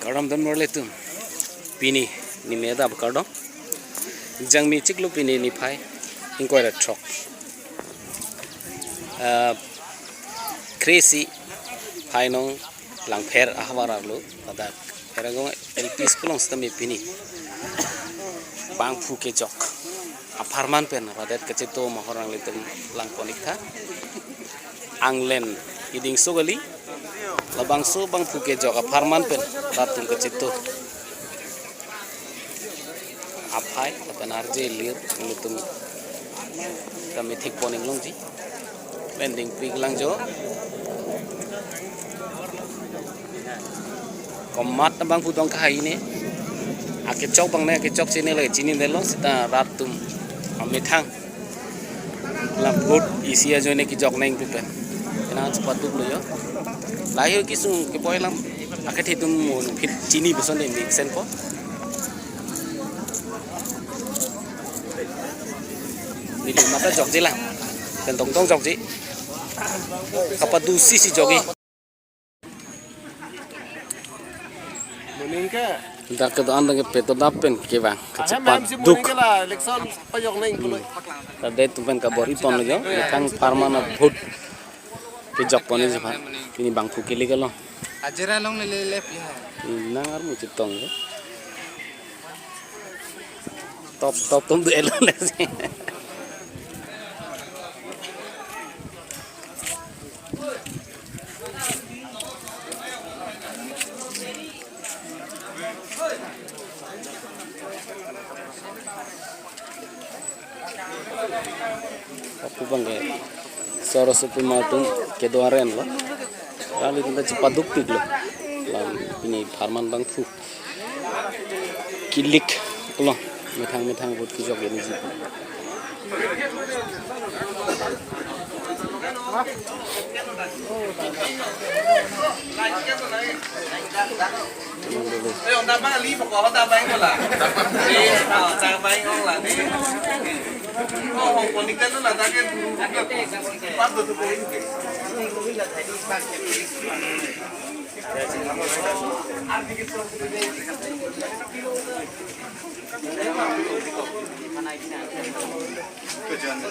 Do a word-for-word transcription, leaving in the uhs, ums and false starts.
Kardom don marli atum. Pini neli meda kardom. Jangmi chiklo pini niphai ingkoi ra throk. Ah, kre-isi Phainong Langpher ahavar arlo, ladak Pherangong L P School along sitame pini bangphu kejok apharman pen rat det kacheto, mahor nanglitum langpon ik tha. Anglen idingso kali, labangso bangphu kejok apharman pen rat atum kacheto. Aphai lapen arje lir nanglitum kami thikpon inglongji. Pen dingpi lang jo. Komat abangphu dong kahai ne. Akechok abang ne, akechok chini le chinine lo, seta rat atum amethang. La vote isi ajoine kejok nangji pu pen. Kena chepaduk lo jo. Lahei kesung kepoi alam. Akethe atum monit chini puson de mixen po. Neli mata jokji lang. Pen tongtong jokji. Kapadu sisi jokji. Moning ke. Dak kedo-an dak kepeto dap pen kevang. Ahem, ahem, si moning ke la election pajok nang pulo. Rat det atum pen kabor-i pon lo jo. Methang apharman a vote kejok pon ni sepan. Pini bangphu kili ke lo. Ajira long le le le pi ha. Nang armu chetong jo. Top top atum do elo le si. Aku bang ke Sorosopi ma atum kedo-an ren lo. Kali kita chepaduk pik lo. Lam pini apharman bangphu kilik lo. Methang methang vote kejok ini ji.